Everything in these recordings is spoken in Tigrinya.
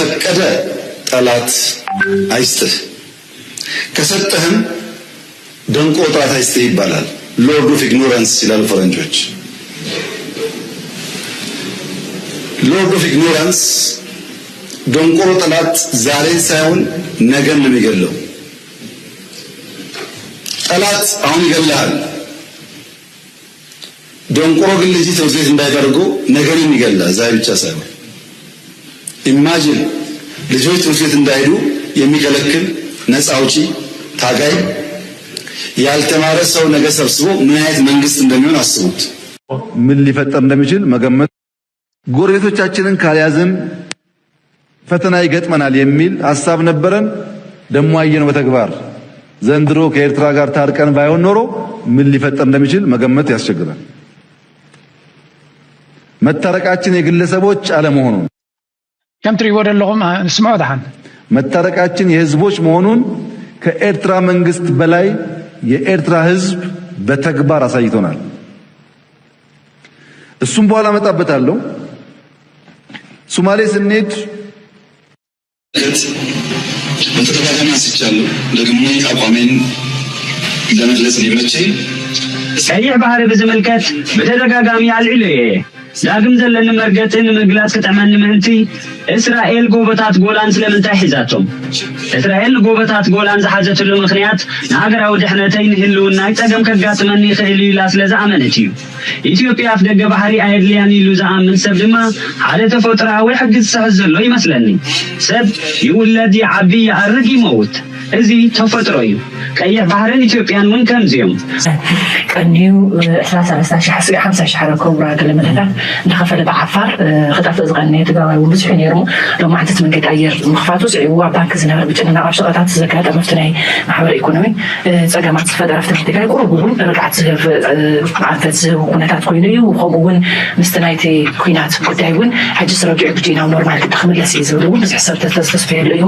ፈቀደ ጠላት አይስጥህ፣ ከሰጠህም ደንቆሮ ጠላት አይስጥህ ይባላል። Lord of ignorance ይላሉ ፈረንጆች። Lord of ignorance፣ ደንቆሮ ጠላት ዛሬን ሳይሆን ነገን ነው የሚገለው። ጠላት አሁን ይገልሃል። ደንቆሮ ግን ልጅ ትምህርት ቤት እንዳይደርጉ ነገርን ይገላል። ዛሬ ብቻ ሳይሆን ኢማጂን፣ ልጆች ትምህርት ቤት እንዳይሄዱ የሚከለክል ነፃ አውጪ፣ ታጋይ፣ ያልተማረ ሰው ነገ ሰብስቦ ምን አይነት መንግስት እንደሚሆን አስቡት። ምን ሊፈጠር እንደሚችል መገመት። ጎረቤቶቻችንን ካልያዝን ፈተና ይገጥመናል የሚል ሀሳብ ነበረን። ደግሞ አየነው በተግባር። ዘንድሮ ከኤርትራ ጋር ታርቀን ባይሆን ኖሮ ምን ሊፈጠር እንደሚችል መገመት ያስቸግራል። መታረቃችን የግለሰቦች አለመሆኑን፣ ከም ትሪእዎ ዘለኹም፣ አ፣ ስምዑ ደሓን። መታረቃችን የህዝቦች መሆኑን ከኤርትራ መንግስት በላይ የኤርትራ ህዝብ በተግባር አሳይቶናል። እሱም በኋላ እመጣበታለሁ። ሶማሌ ስንሄድ በተደጋጋሚ አንስቻለሁ። ደግሜ አቋሜን ለመግለጽ እንዲመቸኝ፣ ቀይሕ ባሕሪ ብዝምልከት ብተደጋጋሚ ኣልዒሉ እየ። ዳግም ዘለኒ መርገጺ ንምግላጽ ክጥዕመኒ ምእንቲ፣ እስራኤል ጎቦታት ጎላን ስለምንታይ ሒዛቶም? እስራኤል ንጎቦታት ጎላን ዝሓዘትሉ ምኽንያት ንሃገራዊ ድሕነተይ፣ ንህልውናይ ጸገም ከጋጥመኒ ይኽእል እዩ ኢላ ስለ ዝኣመነት እዩ። ኢትዮጵያ ኣፍደገ ባሕሪ ኣየድልያን ኢሉ ዝኣምን ሰብ ድማ ሓደ ተፈጥሮኣዊ ሕጊ ዝስሕት ዘሎ ይመስለኒ። ሰብ ይውለድ፣ ይዓቢ፣ ይኣርግ፣ ይመውት። እዚ ተፈጥሮ እዩ። ቀይሕ ባሕርን ኢትዮጵያን እውን ከምዚ እዮም። ቀንዩ ዕስራ ሰለስተ ሺሕ ኣስዒ ሓምሳ ሺሕ ኣረከቡ ገለ መደታት እንዳኸፈለ ብዓፋር ክጠፍእ ዝቐነየ ትግራዋይ እውን ብዙሕ እዩ ነይሩ። ሎማዓንቲ እቲ መንገዲ ኣየር ምኽፋቱ ስዒቡ ኣብ ባንክ ዝነበረ ምጭንናቕ ኣብ ሸቐጣት ዘጋጠመ ኣብቲ ናይ ማሕበረ ኢኮኖሚ ጸገማት ዝፈጠረ ኣብቲ ናይ ትግራይ ቁሩብ እውን ርግኣት ዝህብ ኣንፈት ዝህብ ኩነታት ኮይኑ እዩ። ከምኡ እውን ምስቲ ናይቲ ኩናት ጉዳይ እውን ሕጂ ስረጊዑ ግዲ ናብ ኖርማል ግዲ ክምለስ እዩ ዝብል እውን ብዙሕ ሰብ ተተስፈየሉ እዩ።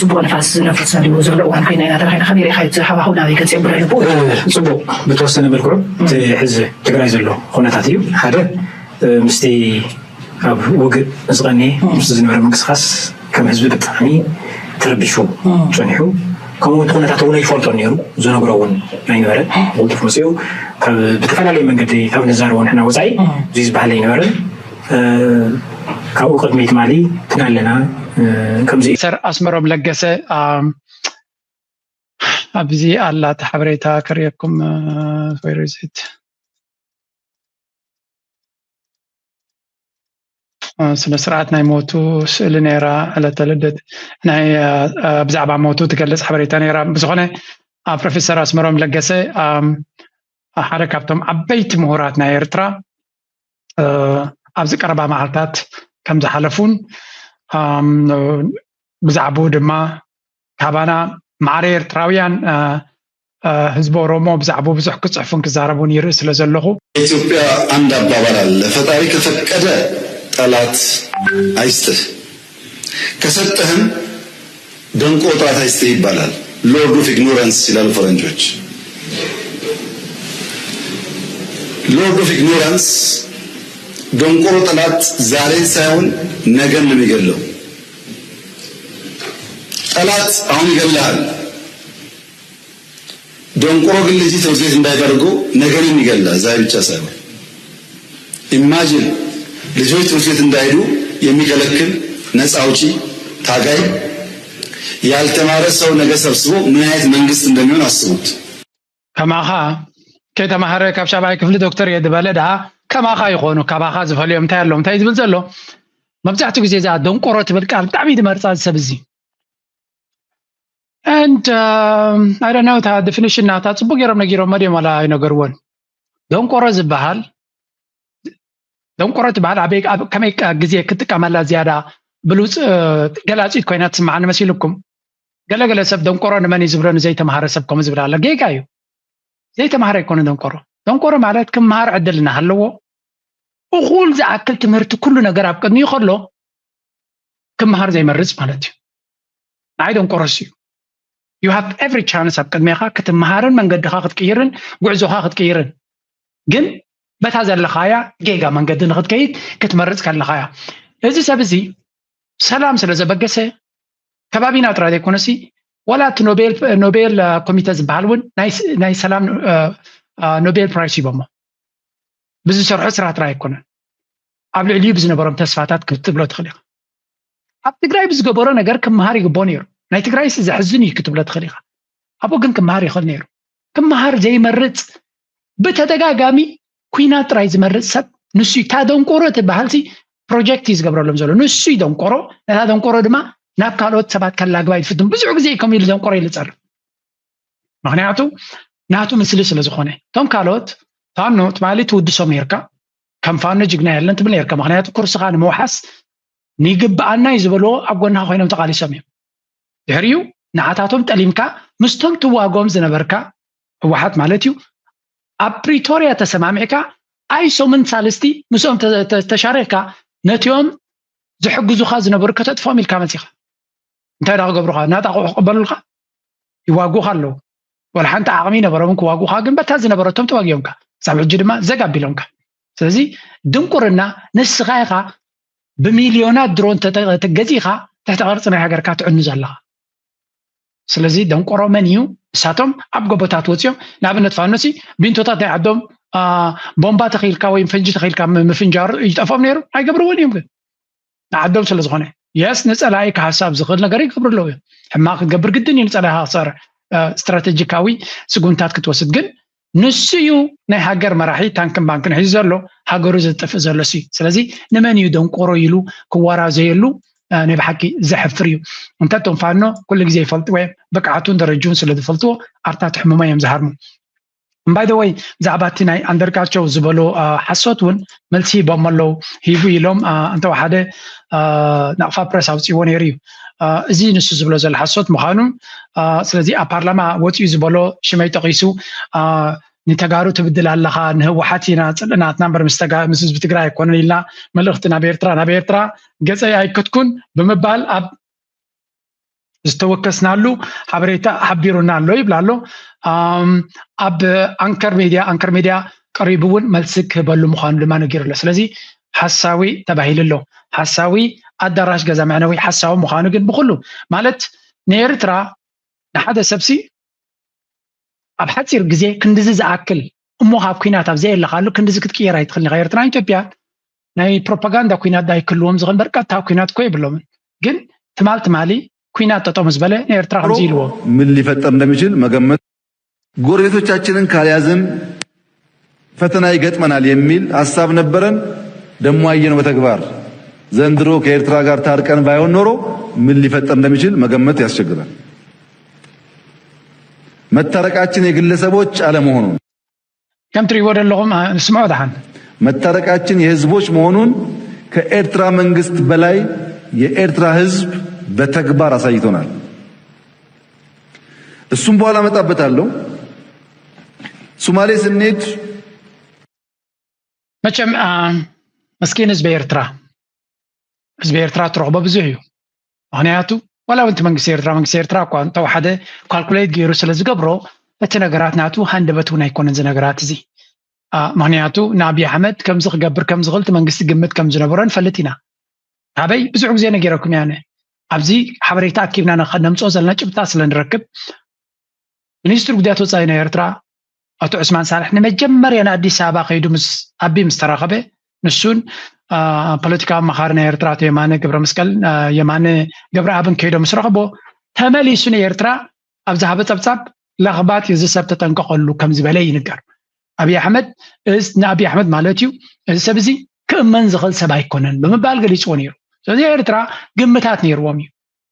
ጽቡቕ ንፋስ ዝነፍስ ዘልዎ ዘሎ እዋን ኮይና ኢና ተረኺና። ከመይ ርኢኻ እቲ ሃዋህው ናበይ ገጽ የብሎ ኣለዎ? ጽቡቕ፣ ብተወሰነ መልክዑ እቲ ሕዚ ትግራይ ዘሎ ኩነታት እዩ። ሓደ ምስቲ ኣብ ውግእ ዝቐነየ ምስቲ ዝነበረ ምንቅስቃስ ከም ህዝቢ ብጣዕሚ ተረቢሹ ጸኒሑ። ከምኡ እቲ ኩነታት እውን ኣይፈልጦን ነይሩ። ዝነግሮ እውን ኣይነበረን። ብቕልጡፍ መጺኡ ካብ ብተፈላለየ መንገዲ ካብ ንዛረቦ ንሕና ወጻኢ እዙይ ዝበሃል ኣይነበረን። ካብኡ ቅድሚ ትማሊ ትናለና ከምዚ ሰር ኣስመሮም ለገሰ ኣብዚ ኣላ እቲ ሓበሬታ ክርእየኩም። ስነ ስርዓት ናይ ሞቱ ስእሊ ነይራ። ዕለተ ልደት ናይ ብዛዕባ ሞቱ ትገልጽ ሓበሬታ ነይራ። ብዝኾነ ፕሮፌሰር ኣስመሮም ለገሰ ሓደ ካብቶም ዓበይቲ ምሁራት ናይ ኤርትራ ኣብዚ ቀረባ መዓልታት ከም ዝሓለፉን ብዛዕባኡ ድማ ካባና ማዕረ ኤርትራውያን ህዝቢ ኦሮሞ ብዛዕባኡ ብዙሕ ክጽሕፉን ክዛረቡን ይርኢ ስለ ዘለኹ። የኢትዮጵያ አንድ አባባል አለ፣ ፈጣሪ ከፈቀደ ጠላት አይስጥህ፣ ከሰጠህም ደንቆሮ ጠላት አይስጥህ ይባላል። Lord of ignorance ይላሉ ፈረንጆች። Lord of ignorance፣ ደንቆሮ ጠላት ዛሬን ሳይሆን ነገን ነው የሚገለው። ጠላት አሁን ይገልሃል። ደንቆሮ ግን ልጅ ትምህርት ቤት እንዳይደርጉ ነገርን ይገላል። ዛሬ ብቻ ሳይሆን ኢማጂን ልጆች ትምህርት ቤት እንዳይሄዱ የሚከለክል ነፃ አውጪ ታጋይ ያልተማረ ሰው ነገ ሰብስቦ ምን አይነት መንግስት እንደሚሆን አስቡት። ከማኻ ከይተማሃረ ካብ ሻብዓይ ክፍሊ ዶክተር እየ ዝበለ ደኣ ከማኻ ይኾኑ። ካባኻ ዝፈልዮም እንታይ ኣለዎም እንታይ ዝብል ዘሎ? መብዛሕትኡ ግዜ እዛ ደንቆሮ ትብል ቃል ብጣዕሚ ዝመርፃ ሰብ እዚ። And I don't know እታ ዲፊኒሽን ናታ ፅቡቅ ገይሮም ነጊሮሞ ድዮም ዋላ ኣይነገርዎን? ደንቆሮ ዝበሃል ደንቆሮ ትበሃል ኣበይ ኣብ ከመይ ግዜ ክትጥቀመላ ዝያዳ ብሉፅ ገላፂት ኮይና ትስምዓኒ መሲልኩም? ገለገለ ሰብ ደንቆሮ ንመን እዩ ዝብሎ? ንዘይተምሃረ ሰብ ከምኡ ዝብል ኣሎ። ጌጋ እዩ። ዘይተምሃረ ኣይኮነ ደንቆሮ። ደንቆሮ ማለት ክምሃር ዕድል እናሃለዎ እኹል ዝኣክል ትምህርቲ ኩሉ ነገር ኣብ ቅድሚኡ ከሎ ክምሃር ዘይመርጽ ማለት እዩ። ንዓይ ደንቆሮስ እዩ። You have every chance ኣብ ቅድሜኻ ክትምሃርን መንገድኻ ክትቅይርን ጉዕዞኻ ክትቅይርን ግን በታ ዘለኻያ ጌጋ መንገዲ ንክትከይድ ክትመርጽ ከለኻያ እዚ ሰብ እዚ ሰላም ስለ ዘበገሰ ከባቢና ጥራይ ዘይኮነሲ ዋላ እቲ ኖቤል ኖቤል ኮሚተ ዝበሃል እውን ናይ ሰላም ኖቤል ፕራይስ ሂቦሞ። ብዝሰርሖ ስራሕ ጥራይ ኣይኮነን፣ ኣብ ልዕሊኡ ብዝነበሮም ተስፋታት ክትብሎ ትኽእል ኢኻ። ኣብ ትግራይ ብዝገበሮ ነገር ክመሃር ይግቦ ነይሩ። ናይ ትግራይስ ዘሕዝን እዩ ክትብሎ ትኽእል ኢኻ። ኣብኡ ግን ክመሃር ይኽእል ነይሩ። ክመሃር ዘይመርፅ፣ ብተደጋጋሚ ኩናት ጥራይ ዝመርፅ ሰብ ንሱ እዩ። እታ ደንቆሮ ትበሃልሲ ፕሮጀክት እዩ ዝገብረሎም ዘሎ። ንሱ እዩ ደንቆሮ። ነታ ደንቆሮ ድማ ናብ ካልኦት ሰባት ከላግባ ይፍትን። ብዙሕ ግዜ እዩ ከምኡ ኢሉ ደንቆሮ ኢሉ ዝፀርፍ። ምክንያቱ ናቱ ምስሊ ስለ ዝኾነ። እቶም ካልኦት ፋኖ ትማሊ ትውድሶም ነርካ፣ ከም ፋኖ ጅግና የለን ትብል ነርካ። ምክንያቱ ኩርስኻ ንምውሓስ ንይግብኣና እዩ ዝበልዎ ኣብ ጎንኻ ኮይኖም ተቓሊሶም እዮም። ድሕሪኡ ንዓታቶም ጠሊምካ ምስቶም ትዋጎም ዝነበርካ ህወሓት ማለት እዩ ኣብ ፕሪቶርያ ተሰማሚዕካ ኣይሶምን ሳልስቲ ምስኦም ተሻሪኽካ ነቲኦም ዝሕግዙኻ ዝነበሩ ከተጥፎም ኢልካ መፂኻ። እንታይ ዳ ክገብሩኻ? ናጣ ኣቑሑ ክቕበሉልካ ይዋጉኻ ኣለዉ። ወላ ሓንቲ ዓቕሚ ይነበሮምን ክዋጉኻ፣ ግን በታ ዝነበረቶም ተዋጊኦምካ። ክሳብ ሕጂ ድማ ዘግ ኣቢሎምካ። ስለዚ ድንቁርና ንስኻ ኢኻ ብሚልዮናት ድሮን ተገዚእኻ ትሕቲ ቅርፂ ናይ ሃገርካ ትዕኑ ዘለኻ። ስለዚ ደንቆሮ መን እዩ? እሳቶም ኣብ ጎቦታት ወፂኦም ንኣብነት ፋኖሲ ቢንቶታት ናይ ዓዶም ቦምባ ተኺልካ ወይም ፈንጂ ተኺልካ ምፍንጃሩ ይጠፍኦም ነይሩ? ኣይገብርዎን እዮም። ግን ንዓዶም ስለ ዝኾነ የስ ንፀላኢ ክሃሳብ ዝኽእል ነገር ይገብሩ ኣለዉ እዮም። ሕማቕ ክትገብር ግድን እዩ ንፀላኢኻ ክሰር ስትራቴጂካዊ ስጉምታት ክትወስድ። ግን ንሱ እዩ ናይ ሃገር መራሒ ታንክን ባንክን ሒዙ ዘሎ ሃገሩ ዘጥፍእ ዘሎ ሲ። ስለዚ ንመን እዩ ደንቆሮ ኢሉ ክወራዘየሉ ናይ ብሓቂ ዘሕፍር እዩ። እንተ እቶም ፋኖ ኩሉ ግዜ ይፈልጥዎ ብቅዓቱን ደረጅውን ስለ ዝፈልጥዎ ኣብታ ትሕምሞ እዮም ዝሃርሙ። እምባይ ደወይ ብዛዕባ እቲ ናይ ኣንደርጋቸው ዝበሎ ሓሶት እውን መልሲ ሂቦም ኣለዉ። ሂቡ ኢሎም እንተወሓደ ናቕፋ ፕረስ ኣውፅዎ ነይሩ እዩ። እዚ ንሱ ዝብሎ ዘሎ ሓሶት ምዃኑ ስለዚ ኣብ ፓርላማ ወፂኡ ዝበሎ ሽመይ ጠቒሱ ንተጋሩ ትብድል ኣለኻ፣ ንህወሓት ኢና ፅልእናትና እምበር ምስ ህዝቢ ትግራይ ኣይኮነን ኢልና መልእኽቲ ናብ ኤርትራ ናብ ኤርትራ ገፀይ ኣይከትኩን ብምባል ኣብ ዝተወከስናሉ ሓበሬታ ሓቢሩና ኣሎ ይብል ኣሎ። ኣብ ኣንከር ሚድያ ኣንከር ሚድያ ቀሪቡ እውን መልሲ ክህበሉ ምዃኑ ድማ ነጊሩ ኣሎ። ስለዚ ሓሳዊ ተባሂሉ ኣሎ። ሓሳዊ ኣዳራሽ ገዛ መዕነዊ ሓሳዊ ምዃኑ ግን ብኩሉ ማለት ንኤርትራ ንሓደ ሰብሲ ኣብ ሓፂር ግዜ ክንድዚ ዝኣክል እሞ ካብ ኩናት ኣብ ዘየለኻሉ ክንድዚ ክትቅየር ኣይትኽእልን ኢኻ። ኤርትራን ኢትዮጵያን ናይ ፕሮፓጋንዳ ኩናት ዳ ይክልዎም ዝኽእል እምበር ቀጥታ ኩናት እኮ የብሎምን። ግን ትማል ትማሊ ኩናት ጠጠው ምስ በለ ንኤርትራ ከምዚ ኢልዎ። ምን ሊፈጠር እንደሚችል መገመት። ጎረቤቶቻችንን ካልያዝን ፈተና ይገጥመናል የሚል ሀሳብ ነበረን። ደሞ አየነው በተግባር። ዘንድሮ ከኤርትራ ጋር ታርቀን ባይሆን ኖሮ ምን ሊፈጠር እንደሚችል መገመት ያስቸግራል። መታረቃችን የግለሰቦች አለመሆኑን ከም ትሪእዎ ዘለኹም ስምዖ ደሓን መታረቃችን የህዝቦች መሆኑን ከኤርትራ መንግስት በላይ የኤርትራ ህዝብ በተግባር አሳይቶናል። እሱም በኋላ እመጣበታለሁ። ሶማሌ ስንሄድ መቸም መስኪን ህዝቢ ኤርትራ ህዝቢ ኤርትራ ትረኽቦ ብዙሕ እዩ። ምክንያቱ ዋላ እውን እቲ መንግስቲ ኤርትራ መንግስቲ ኤርትራ እኳ እንተወሓደ ካልኩሌት ገይሩ ስለ ዝገብሮ እቲ ነገራት ናቱ ሃንደበት እውን ኣይኮነን እዚ ነገራት እዚ። ምክንያቱ ንኣብይ ኣሕመድ ከምዚ ክገብር ከም ዝኽእል እቲ መንግስቲ ግምት ከም ዝነበሮ ንፈልጥ ኢና። ኣበይ ብዙሕ ግዜ ነጊረኩም እያ ኣብዚ ሓበሬታ ኣኪብና ነምፅኦ ዘለና ጭብጣ ስለ ንረክብ ሚኒስትሪ ጉዳያት ወፃኢ ናይ ኤርትራ ኣቶ ዑስማን ሳልሕ ንመጀመርያ ንኣዲስ ኣበባ ከይዱ ምስ ኣቢ ምስ ተራኸበ ንሱን ፖለቲካዊ ኣማኻሪ ናይ ኤርትራ ኣቶ የማነ ገብረ መስቀል የማነ ገብረ ኣብን ከይዶ ምስ ረኽቦ ተመሊሱ ንኤርትራ ኣብ ዝሃበ ፀብፃብ ለኽባጥ እዚ ሰብ ተጠንቀቐሉ ከም ዝበለ ይንገር። ኣብይ ኣሕመድ ንኣብይ ኣሕመድ ማለት እዩ እዚ ሰብ እዚ ክእመን ዝኽእል ሰብ ኣይኮነን ብምባል ገሊፅዎ ነይሩ። ስለዚ ኤርትራ ግምታት ነይርዎም እዩ።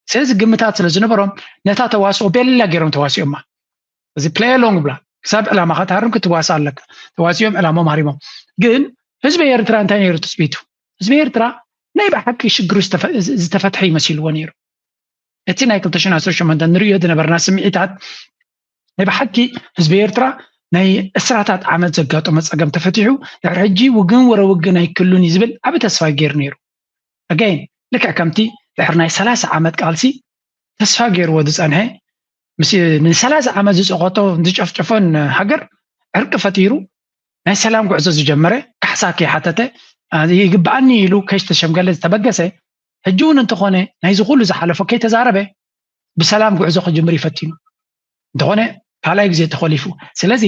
ስለዚ ግምታት ስለ ዝነበሮም ነታ ተዋስኦ ቤላ ገይሮም ተዋሲኦማ። እዚ play along ብላ ክሳብ ዕላማኻ ትሃርም ክትዋስእ ኣለካ። ተዋሲኦም ዕላሞም ሃሪሞም። ግን ህዝቢ ኤርትራ እንታይ ነይሩ ትፅቢቱ? ህዝቢ ኤርትራ ናይ ብሓቂ ሽግሩ ዝተፈትሐ ይመሲልዎ ነይሩ። እቲ ናይ ክልተ ሽሕን ዓሰርተ ሸሞንተን ንርእዮ ዝነበርና ስምዒታት ናይ ብሓቂ ህዝቢ ኤርትራ ናይ ዕስራታት ዓመት ዘጋጠሞ ፀገም ተፈቲሑ ድሕሪ ሕጂ ውግን ወረ ውግን ኣይክሉን እዩ ዝብል ዓቢ ተስፋ ገይሩ ነይሩ። ኣገይን ልክዕ ከምቲ ድሕሪ ናይ ሰላሳ ዓመት ቃልሲ ተስፋ ገይርዎ ዝፀንሐ ንሰላሳ ዓመት ዝፀቆጦ ዝጨፍጨፎን ሃገር ዕርቂ ፈጢሩ ናይ ሰላም ጉዕዞ ዝጀመረ ካሕሳ ከይሓተተ ይግበኣኒ ኢሉ ከይተሸምገለ ዝተበገሰ ሕጂ እውን እንተኾነ ናይዚ ኩሉ ዝሓለፎ ከይተዛረበ ብሰላም ጉዕዞ ክጅምር ይፈቲኑ እንተኾነ ካልኣይ ግዜ ተኾሊፉ። ስለዚ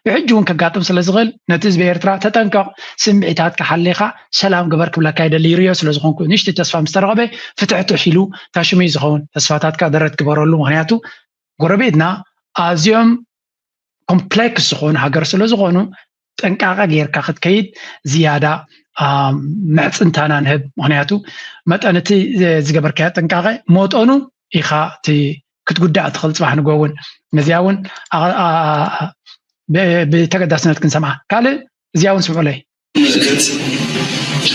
ብሕጂ እውን ከጋጥም ስለ ዝኽእል ነቲ ህዝቢ ኤርትራ ተጠንቀቕ፣ ስምዒታትካ ሓሊኻ ሰላም ግበር ክብለካ ይደሊ። ይርዮ ስለ ዝኾንኩ ንእሽተይ ተስፋ ምስ ተረኸበ ፍትሕትሕ ኢሉ ታሽሙ እዩ ዝኸውን። ተስፋታትካ ደረት ግበረሉ። ምኽንያቱ ጎረቤትና ኣዝዮም ኮምፕሌክስ ዝኾኑ ሃገር ስለ ዝኾኑ ጥንቃቐ ጌርካ ክትከይድ ዝያዳ ምዕፅንታና ንህብ። ምክንያቱ መጠን እቲ ዝገበርካዮ ጥንቃቐ መጠኑ ኢኻ ክትጉዳእ ትኽእል። ፅባሕ ንጎ እውን ነዚኣ እውን ብተገዳስነት ክንሰምዓ። ካልእ እዚኣ እውን ስምዑለይ። ምልክት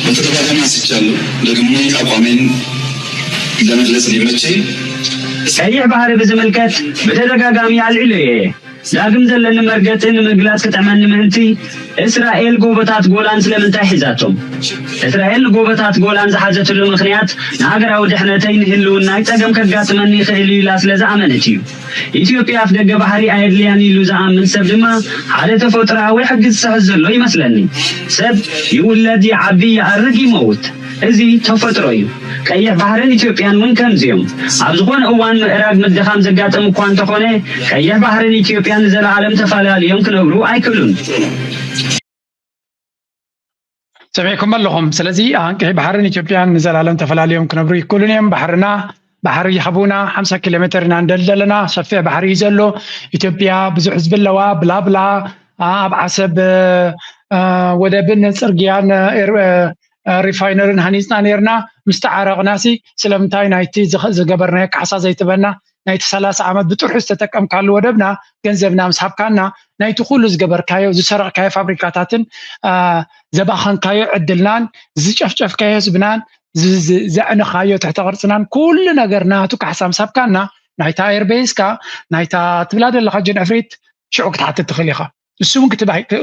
በተደጋጋሚ አንስቻለሁ። ደግሜ አቋሜን ለመግለጽ እንዲመቸኝ ቀይሕ ባህሪ ብዝምልከት ብተደጋጋሚ ኣልዒሉ እየ። ዳግም ዘለኒ መርገጺ ንምግላጽ ክጥዕመኒ ምእንቲ እስራኤል ጎቦታት ጎላን ስለምንታይ ሒዛቶም? እስራኤል ጎቦታት ጎላን ዝሓዘትሉ ምኽንያት ንሃገራዊ ድሕነተይ ንህልውናይ ጸገም ከጋጥመኒ ይኽእል እዩ ኢላ ስለ ዝኣመነት እዩ። ኢትዮጵያ ኣፍደገ ባሕሪ ኣየድልያን ኢሉ ዝኣምን ሰብ ድማ ሓደ ተፈጥሮኣዊ ሕጊ ዝስሕት ዘሎ ይመስለኒ። ሰብ ይውለድ፣ ይዓቢ፣ ይኣርግ፣ ይመውት። እዚ ተፈጥሮ እዩ። ቀይሕ ባሕርን ኢትዮጵያን እውን ከምዚ እዮም። ኣብ ዝኾነ እዋን ምእራግ ምድኻም ዘጋጥም እኳ እንተኾነ ቀይሕ ባሕርን ኢትዮጵያን ንዘለኣለም ተፈላለዮም ክነብሩ ኣይክእሉን። ሰሚዕኩም ኣለኹም። ስለዚ ኣንቅሒ ባሕርን ኢትዮጵያን ንዘላለም ተፈላለዮም ክነብሩ ይክእሉን እዮም። ባሕርና ባሕሪ ይሃቡና ሓምሳ ኪሎ ሜትር ኢና ንደልደለና ሰፊሕ ባሕሪ እዩ ዘሎ። ኢትዮጵያ ብዙሕ ህዝቢ ኣለዋ ብላብላ ኣብ ዓሰብ ወደብን ፅርግያን ሪፋይነርን ሃኒፅና ነርና። ምስ ተዓረቕናሲ ስለምንታይ ናይቲ ዝገበርናዮ ካሕሳ ዘይትበና? ናይቲ ሰላሳ ዓመት ብጥርሑ ዝተጠቀምካሉ ወደብና ገንዘብና ምስ ሃብካና ናይቲ ኩሉ ዝገበርካዮ ዝሰረቕካዮ ፋብሪካታትን ዘባኸንካዮ ዕድልናን ዝጨፍጨፍካዮ ህዝብናን ዘዕንኻዮ ትሕተ ቅርፅናን ኩሉ ነገር ናቱ ካሕሳ ምስ ሃብካና ናይታ ኤርቤስካ ናይታ ትብላ ዘለካ ጅን ዕፍሪት ሽዑ ክትሓትት ትኽእል ኢኻ። ንሱ እውን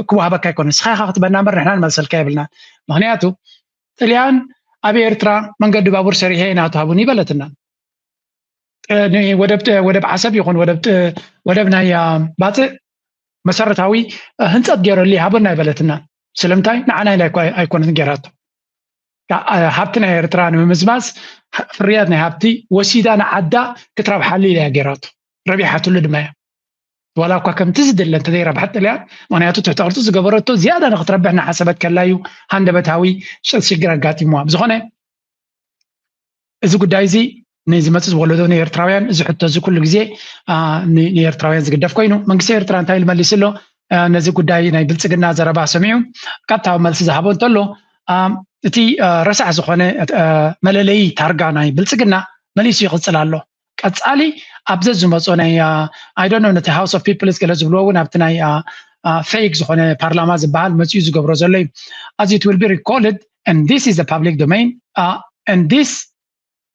ክወሃበካ ኣይኮነ ንስኻ ኢኻ ክትበና እምበር ንሕና ንመልሰልካ የብልናን። ምክንያቱ ጥልያን ኣብ ኤርትራ መንገዲ ባቡር ሰሪሐ ናቱ ሃቡን ይበለትና። ወደብ ዓሰብ ይኹን ወደብ ናይ ባፅዕ መሰረታዊ ህንፀት ገይረሉ ይሃበና ኣይበለትና። ስለምንታይ ንዓና ኢላ ኣይኮነትን ገይራቶ። ሃብቲ ናይ ኤርትራ ንምምዝማዝ ፍርያት ናይ ሃብቲ ወሲዳ ንዓዳ ክትረብሓሉ ኢላ እያ ገይራቶ። ረቢሓትሉ ድማ እያ። ዋላ እኳ ከምቲ ዝድለ እንተዘይረብሐት ጥልያን ምክንያቱ ትሕተ ቅርፂ ዝገበረቶ ዝያዳ ንክትረብሕ እናሓሰበት ከላ እዩ ሃንደበታዊ ሽግር ኣጋጢምዋ። ብዝኾነ እዚ ጉዳይ እዚ ንዝመፅእ ዝወለዶ ንኤርትራውያን እዚ ሕቶ እዚ ኩሉ ግዜ ንኤርትራውያን ዝግደፍ ኮይኑ መንግስቲ ኤርትራ እንታይ ኢሉ መሊሱ ኣሎ? ነዚ ጉዳይ ናይ ብልፅግና ዘረባ ሰሚዑ ቀጥታዊ መልሲ ዝሃቦ እንተሎ እቲ ረሳሕ ዝኾነ መለለይ ታርጋ ናይ ብልፅግና መሊሱ ይቕፅል ኣሎ። ቀፃሊ ኣብ ዘዝመፆ ናይ I don't know ነቲ House of Peoples ገለ ዝብልዎ እውን ኣብቲ ናይ ፌክ ዝኾነ ፓርላማ ዝበሃል መፂኡ ዝገብሮ ዘሎ እዩ። As it will be recalled and this is the public domain and this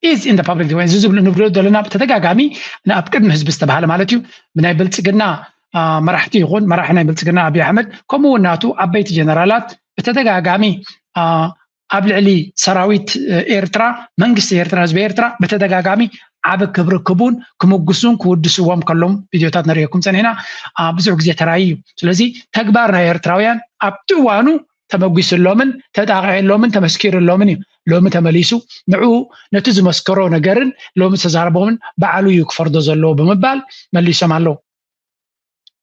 is in the public domain እዚ ዝብሉ ንብሎ ዘለና ብተደጋጋሚ ንኣብ ቅድሚ ህዝቢ ዝተባሃለ ማለት እዩ። ብናይ ብልፅግና መራሕቲ ይኹን መራሒ ናይ ብልፅግና ኣብይ ኣሕመድ ከምኡ እውን ናቱ ዓበይቲ ጀነራላት ብተደጋጋሚ ኣብ ልዕሊ ሰራዊት ኤርትራ መንግስቲ ኤርትራ ህዝቢ ኤርትራ ብተደጋጋሚ ዓብ ክብሪ ክቡን ክምጉሱን ክውድስዎም ከሎም ቪድዮታት ንርእየኩም ፀኒሕና። ብዙሕ ግዜ ተራይ እዩ። ስለዚ ተግባር ናይ ኤርትራውያን ኣብቲ እዋኑ ተመጒስሎምን ተጣቂዕሎምን ተመስኪርሎምን እዩ። ሎሚ ተመሊሱ ንዑ ነቲ ዝመስከሮ ነገርን ሎሚ ዝተዛረቦምን ባዕሉ እዩ ክፈርዶ ዘለዎ ብምባል መሊሶም ኣለዉ።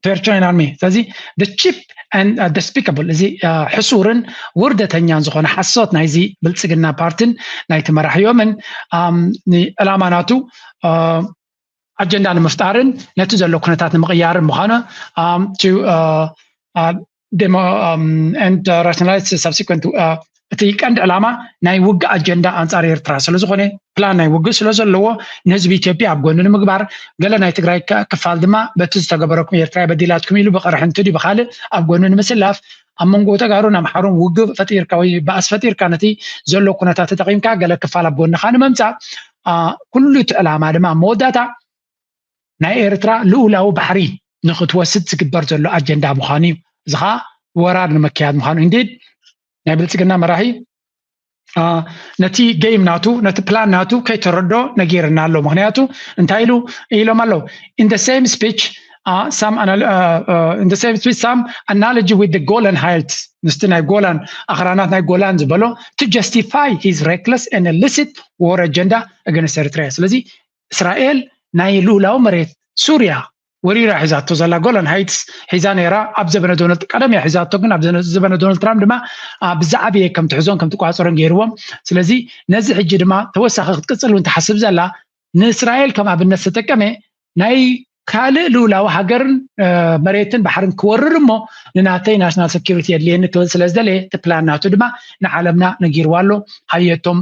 Fair join army ስለዚ the cheap and despicable እዚ ሕሱርን ውርደተኛን ዝኾነ ሓሶት ናይዚ ብልፅግና ፓርትን ናይቲ መራሕዮምን ንዕላማ ናቱ ኣጀንዳ ንምፍጣርን ነቲ ዘሎ ኩነታት ንምቕያርን ምዃኑ and rationalize subsequent እቲ ቀንዲ ዕላማ ናይ ውግእ ኣጀንዳ ኣንፃር ኤርትራ ስለዝኾነ ፕላን ናይ ውግእ ስለዘለዎ ንህዝቢ ኢትዮጵያ ኣብ ጎኒ ንምግባር ገለ ናይ ትግራይ ክፋል ድማ በቲ ዝተገበረኩም ኤርትራ በዲላትኩም ኢሉ ብቐርሒ እንት ብካልእ ኣብ ጎኒ ንምስላፍ ኣብ መንጎ ተጋሩን ኣምሓሩን ውግእ ፈጢርካ ወይ ባእስ ፈጢርካ ነቲ ዘሎ ኩነታት ተጠቒምካ ገለ ክፋል ኣብ ጎንኻ ንምምፃእ ኩሉ እቲ ዕላማ ድማ መወዳእታ ናይ ኤርትራ ልኡላዊ ባሕሪ ንክትወስድ ዝግበር ዘሎ ኣጀንዳ ምዃኑ እዩ። እዚ ከዓ ወራር ንምክያድ ምዃኑ indeed ናይ ብልፅግና መራሒ ነቲ game ናቱ ነቲ ፕላን ናቱ ከይተረዶ ነጊርና ኣሎ። ምክንያቱ እንታይ ኢሉ ኢሎም ኣለዉ in the same speech uh, some anal- uh, uh, in the same with some analogy with the Golan Heights, ምስቲ ናይ ጎላን ኣኽራናት ናይ ጎላን ዝበሎ, to justify his reckless and illicit war agenda against Eritrea። ስለዚ እስራኤል ናይ ልኡላዊ መሬት ሱርያ ወሪራ ሒዛቶ ዘላ ጎላን ሃይትስ ሒዛ ነይራ ኣብ ዘበነ ዶናልድ፣ ቀደም እያ ሒዛቶ፣ ግን ኣብ ዘነ- ዘበነ ዶናልድ ትራምፕ ድማ፣ አ፣ ብዝዓበየ ከም ትሕዞን ከም ትቋፀሮን ገይርዎም። ስለዚ ነዚ ሕጂ ድማ ተወሳኺ ክትቅፅል እውን ትሓስብ ዘላ፣ ንእስራኤል ከም ኣብነት ዝተጠቀመ፣ ናይ ካልእ ልኡላዊ ሃገርን፣ እ፣ መሬትን ባሕርን ክወርር እሞ፣ ንናተይ ናሽናል ሴኪሪቲ የድልየኒ ክብል ስለ ዝደለየ፣ እቲ ፕላን ናቱ ድማ ንዓለምና ነጊርዋ ኣሎ። ሃየቶም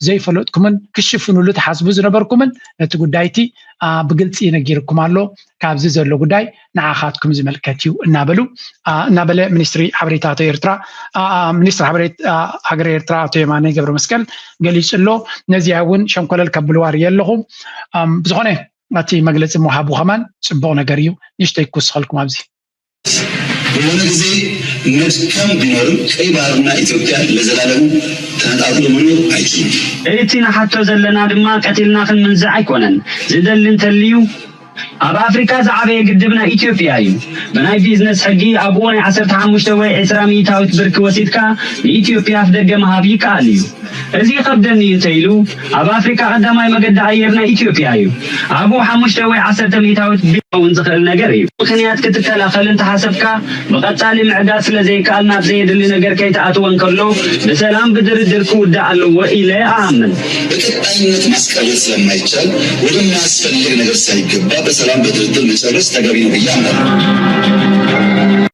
ዘይፈለጥኩምን ክሽፍኑሉ ትሓስቡ ዝነበርኩምን ነቲ ጉዳይቲ፣ አ፣ ብግልፂ ነጊርኩም ኣሎ። ካብዚ ዘሎ ጉዳይ ንዓኻትኩም ዝምልከት እዩ እናበሉ፣ አ፣ እናበለ ሚኒስትሪ ሓበሬታ ኣቶ ኤርትራ፣ አ፣ አ፣ ሚኒስትሪ ሓበሬት፣ አ፣ ሃገር ኤርትራ ኣቶ የማነ ገብረ መስቀል ገሊጹ ኣሎ። ነዚኣ እውን ሸንኮለል ከብልዋ ርእየ ኣለኹ። ኣም፣ ብዝኾነ እቲ መግለጺ ምውሃቡ ከማን ጽቡቕ ነገር እዩ። ንእሽተይ ክውስኸልኩም ኣብዚ። በሆነ ጊዜ መድከም ቢኖርም ቀይ ባህርና ኢትዮጵያ ለዘላለሙ ተነጣጥሎ መኖር አይችሉም። እቲ ንሓቶ ዘለና ድማ ቀቲልና ክንምንዝዕ ኣይኮነን። ዝደሊ እንተልዩ ኣብ ኣፍሪካ ዝዓበየ ግድብ ናይ ኢትዮጵያ እዩ። ብናይ ቢዝነስ ሕጊ ኣብኡ ናይ ዓሰርተ ሓሙሽተ ወይ ዕስራ ሚእታዊት ብርኪ ወሲድካ ንኢትዮጵያ ኣፍደገ ምሃብ ይከኣል እዩ። እዚ ይኸብደኒ እዩ እንተኢሉ ኣብ ኣፍሪካ ቀዳማይ መገዲ ኣየር ናይ ኢትዮጵያ እዩ። ኣብኡ ሓሙሽተ ወይ ዓሰርተ ሚእታዊት ቢዝነስ ክኸውን ዝኽእል ነገር እዩ። ምኽንያት ክትከላኸል እንተሓሰብካ ብቐጻሊ ምዕጋት ስለ ዘይከኣል ናብ ዘየድሊ ነገር ከይትኣትወ እንከሎ ብሰላም ብድርድር ክውዳእ ኣለዎ ኢለ እኣምን። በቀጣይነት ማስቀረት ስለማይቻል ወደማያስፈልግ ነገር ሳይገባ በሰላም በድርድር መጨረስ ተገቢ ነው ብዬ አምናለሁ።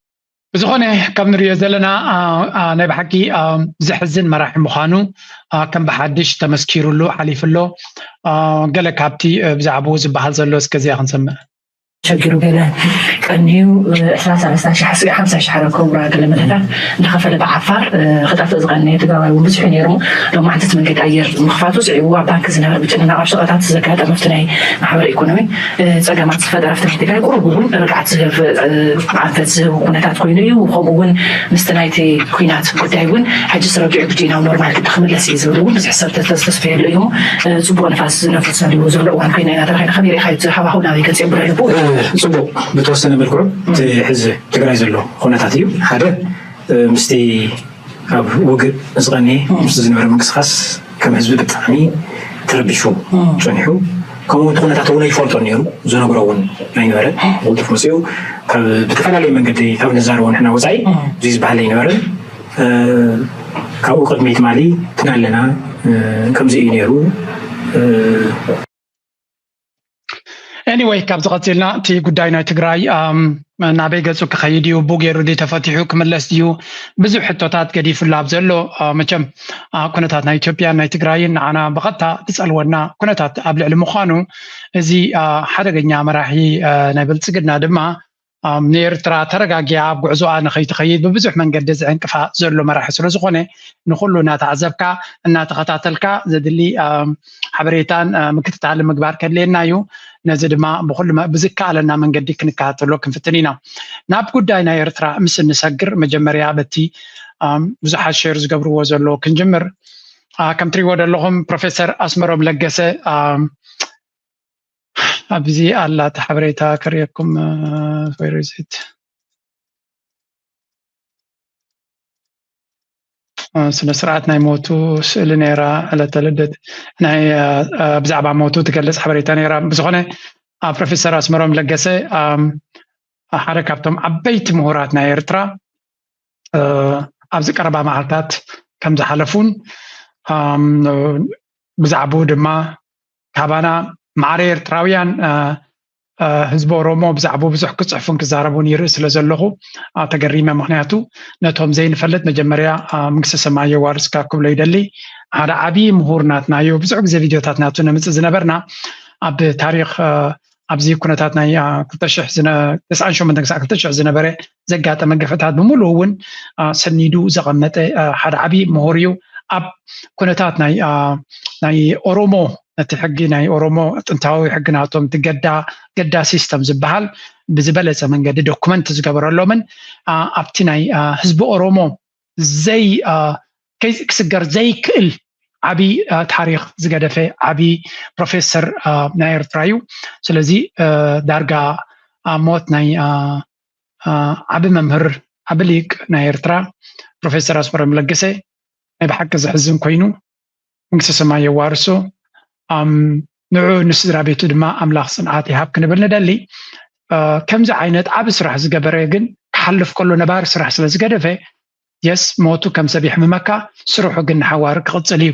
ብዝኾነ ካብ ንሪኦ ዘለና፣ አ፣ አ፣ ናይ ብሓቂ፣ አ፣ ዘሕዝን መራሒ ምዃኑ፣ አ፣ ከም ብሓድሽ ተመስኪሩሉ ሓሊፉ ኣሎ። አ፣ ገለ ካብቲ፣ አ፣ ብዛዕባኡ ዝበሃል ዘሎ እስከ እዚኣ ክንሰምዕ። ሸጊሩ ገለ ቀንዩ ዕስራ ሰለስተ ሽሕ ስዒ ሓምሳ ሽሕ ዓረብ ከውራ ገለ መደታት እንዳኸፈለ ብዓፋር ክጠፍእ ዝቐነየ ትግራዋይ እውን ብዙሕ እዩ ነይሩ። ሎማዕንቲ እቲ መንገዲ ኣየር ምኽፋቱ ስዒቡ ኣብ ባንኪ ዝነበረ ምጭንናቕ ኣብ ሸቐጣት ዘጋጠመ ኣብቲ ናይ ማሕበረ ኢኮኖሚ ፀገማት ዝፈጠረ ኣብቲ ናይ ትግራይ ቁሩብ እውን ርግዓት ዝህብ ዓንፈት ዝህብ ኩነታት ኮይኑ እዩ። ከምኡ እውን ምስቲ ናይቲ ኩናት ጉዳይ እውን ሕጂ ስረጊዑ ግዲ ናብ ኖርማል ግዲ ክምለስ እዩ ዝብል እውን ብዙሕ ሰብ ተተስፈየሉ እዩ። ፅቡቕ ንፋስ ዝነፍሰሉ ዘሎ እዋን ኮይና ኢና ተረኺና። ከመይ ርኢኻ እቲ ሃዋህው ናበይ ገፅ የብሎ ኣለዎ? ፅቡቕ ብተወሰነ መልክዑ እቲ ሕዚ ትግራይ ዘሎ ኩነታት እዩ። ሓደ ምስቲ ኣብ ውግእ ዝቐነየ ምስቲ ዝነበረ ምንቅስቃስ ከም ህዝቢ ብጣዕሚ ተረቢሹ ፀኒሑ። ከምኡ እቲ ኩነታት እውን ኣይፈልጦ ነይሩ። ዝነግሮ እውን ኣይነበረ። ብቕልጡፍ መፅኡ ካብ ብተፈላለየ መንገዲ ካብ ንዛረቦ ንሕና ወፃኢ እዚ ዝበሃል ኣይነበረን። ካብኡ ቅድሚ ትማሊ ትናለና ከምዚ እዩ ነይሩ። Anyway፣ ካብዚ ቀፂልና እቲ ጉዳይ ናይ ትግራይ ናበይ ገፁ ክኸይድ እዩ? ቡ ገይሩ ድዩ ተፈቲሑ ክምለስ ድዩ? ብዙሕ ሕቶታት ገዲፉላ ኣብ ዘሎ፣ መቸም ኩነታት ናይ ኢትዮጵያን ናይ ትግራይን ንዓና ብቐጥታ ዝፀልወና ኩነታት ኣብ ልዕሊ ምዃኑ፣ እዚ ሓደገኛ መራሒ ናይ ብልፅግና ድማ ንኤርትራ ተረጋጊኣ ኣብ ጉዕዞኣ ንኸይትኸይድ ብብዙሕ መንገዲ ዝዕንቅፋ ዘሎ መራሒ ስለ ዝኾነ፣ ንኹሉ እናተዓዘብካ እናተኸታተልካ ዘድሊ ሓበሬታን ምክትታልን ምግባር ከድልየና እዩ። ነዚ ድማ ብኹሉ ብዝከኣለና መንገዲ ክንከታተሎ ክንፍትን ኢና። ናብ ጉዳይ ናይ ኤርትራ ምስ እንሰግር፣ መጀመርያ በቲ ብዙሓት ሸር ዝገብርዎ ዘለዉ ክንጅምር። ከም ትሪእዎ ዘለኹም፣ ፕሮፌሰር ኣስመሮም ለገሰ ኣብዚ ኣላ፣ እቲ ሓበሬታ ከርእየኩም። Where is it? ስነ ስርዓት ናይ ሞቱ ስእሊ ነይራ፣ ዕለተ ልደት ናይ ብዛዕባ ሞቱ ትገልጽ ሓበሬታ ነይራ። ብዝኾነ ፕሮፌሰር ኣስመሮም ለገሰ ሓደ ካብቶም ዓበይቲ ምሁራት ናይ ኤርትራ ኣብዚ ቀረባ መዓልታት ከም ዝሓለፉን ብዛዕባኡ ድማ ካባና ማዕረ ኤርትራውያን ህዝቢ ኦሮሞ ብዛዕባኡ ብዙሕ ክፅሕፉን ክዛረቡን ይርኢ ስለ ዘለኹ ተገሪመ። ምኽንያቱ ነቶም ዘይንፈልጥ መጀመርያ መንግስተ ሰማይ የዋርስካ ክብሎ ይደሊ። ሓደ ዓብዪ ምሁር ናትናዮ፣ ብዙሕ ግዜ ቪድዮታት ናቱ ነምፅእ ዝነበርና ኣብ ታሪኽ ኣብዚ ኩነታት ናይ ክልተ ሽሕ ተስዓን ሸሞንተን ክሳዕ ክልተ ሽሕ ዝነበረ ዘጋጠመ ግፍዕታት ብምሉኡ እውን ሰኒዱ ዘቐመጠ ሓደ ዓብዪ ምሁር እዩ። ኣብ ኩነታት ናይ ናይ ኦሮሞ ነቲ ሕጊ ናይ ኦሮሞ ጥንታዊ ሕጊ ናቶም እቲ ገዳ ገዳ ሲስተም ዝበሃል ብዝበለፀ መንገዲ ዶኩመንት ዝገበረሎምን ኣብቲ ናይ ህዝቢ ኦሮሞ ዘይ ክስገር ዘይክእል ዓብዪ ታሪኽ ዝገደፈ ዓብዪ ፕሮፌሰር ናይ ኤርትራ እዩ። ስለዚ ዳርጋ ሞት ናይ ዓቢ መምህር፣ ዓቢ ሊቅ ናይ ኤርትራ ፕሮፌሰር ኣስመሮም ለገሰ ናይ ብሓቂ ዘሕዝን ኮይኑ፣ መንግስተ ሰማይ የዋርሶ። ንዑ ንስድራ ቤቱ ድማ ኣምላኽ ጽንዓት ይሃብ ክንብል ንደሊ። ከምዚ ዓይነት ዓቢ ስራሕ ዝገበረ ግን ክሓልፍ ከሎ ነባሪ ስራሕ ስለ ዝገደፈ፣ የስ፣ ሞቱ ከም ሰብ ይሕምመካ፣ ስርሑ ግን ንሓዋሩ ክቕጽል እዩ።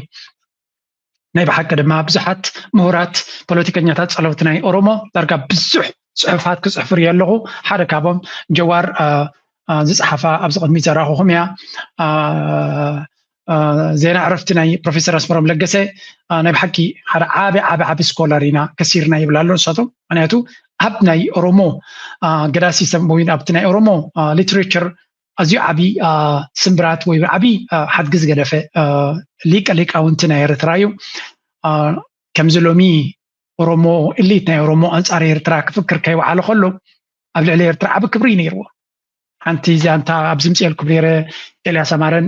ናይ ብሓቂ ድማ ብዙሓት ምሁራት፣ ፖለቲከኛታት፣ ጸለውቲ ናይ ኦሮሞ ዳርጋ ብዙሕ ጽሑፋት ክጽሕፉ ርእየ ኣለኹ። ሓደ ካብኦም ጀዋር ዝጸሓፋ ኣብዚ ቅድሚት ዘራኹኹም እያ። ዜና ዕረፍቲ ናይ ፕሮፌሰር ኣስመሮም ለገሰ ናይ ብሓቂ ሓደ ዓቢ ዓቢ ዓቢ ስኮላር ኢና ከሲርና ይብል ኣሎ ንሳቶም። ምክንያቱ ኣብ ናይ ኦሮሞ ገዳ ሲስተም ወይ ኣብቲ ናይ ኦሮሞ ሊትሬቸር ኣዝዩ ዓቢ ስምብራት ወይ ዓቢ ሓድጊ ዝገደፈ ሊቀ ሊቃውንቲ ናይ ኤርትራ እዩ። ከምዚ ሎሚ ኦሮሞ ኢሊት ናይ ኦሮሞ ኣንጻር ኤርትራ ክፍክር ከይወዓለ ከሎ ኣብ ልዕሊ ኤርትራ ዓቢ ክብሪ እዩ ነይርዎ። ሓንቲ ዛንታ ኣብዚ ምጽኤልኩም ነይረ፣ ኤልያስ ኣማረን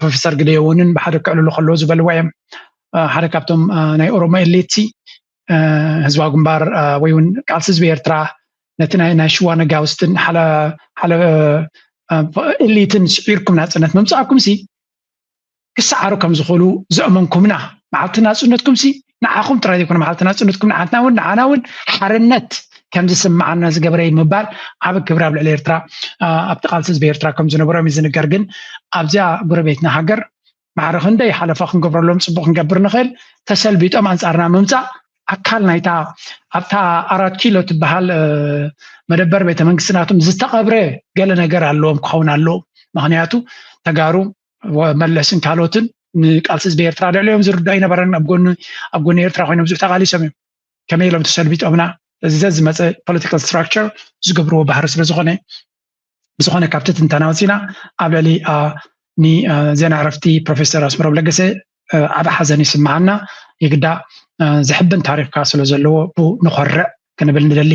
ፕሮፌሰር ግደዮውንን ብሓደ ክዕልሉ ከለዉ ዝበልዋ እዮም። ሓደ ካብቶም ናይ ኦሮሞ ኤሊት ህዝባዊ ግንባር ወይ እውን ቃልሲ ህዝቢ ኤርትራ ነቲ ናይ ሽዋ ነጋውስትን ኤሊትን ስዒርኩም ናጽነት ምምጻእኩም ሲ ክሰዓሩ ከም ዝኽእሉ ዘእመንኩምና፣ መዓልቲ ናጽነትኩም ሲ ንዓኹም ጥራይ ዘይኮነ፣ መዓልቲ ናጽነትኩም ንዓትና እውን፣ ንዓና እውን ሓርነት ከም ዝስምዓና ዝገበረ እዩ ምባል ዓቢ ክብሪ ኣብ ልዕሊ ኤርትራ፣ ኣብቲ ቃልሲ ህዝቢ ኤርትራ ከም ዝነበሮም እዩ ዝንገር። ግን ኣብዚኣ ጎረቤትና ሃገር ማዕረ ክንደይ ሓለፋ ክንገብረሎም ጽቡቕ ክንገብር ንኽእል፣ ተሰልቢጦም ኣንጻርና ምምጻእ ኣካል ናይታ ኣብታ ኣራት ኪሎ ትበሃል መደበር ቤተ መንግስቲ ናቶም ዝተቐብረ ገለ ነገር ኣለዎም ክኸውን ኣለዎም። ምክንያቱ ተጋሩ መለስን ካልኦትን ንቃልሲ ህዝቢ ኤርትራ ልዕሊኦም ዝርድኦ ኣይነበረን። ኣብ ጎኒ ኣብ ጎኒ ኤርትራ ኮይኖም ብዙሕ ተቃሊሶም እዮም። ከመይ ኢሎም ተሰልቢጦምና? እዚ ዘዝመፀ ፖለቲካል ስትራክቸር ዝገብርዎ ባህሪ ስለ ዝኾነ፣ ብዝኾነ ካብቲ ትንተና ወፂና ኣብ ልዕሊ ዜና ዕረፍቲ ፕሮፌሰር ኣስመሮም ለገሰ ዓቢ ሓዘን ይስምዓና። የግዳ ዘሕብን ታሪኽካ ስለ ዘለዎ ብኡ ንኾርዕ ክንብል ንደሊ።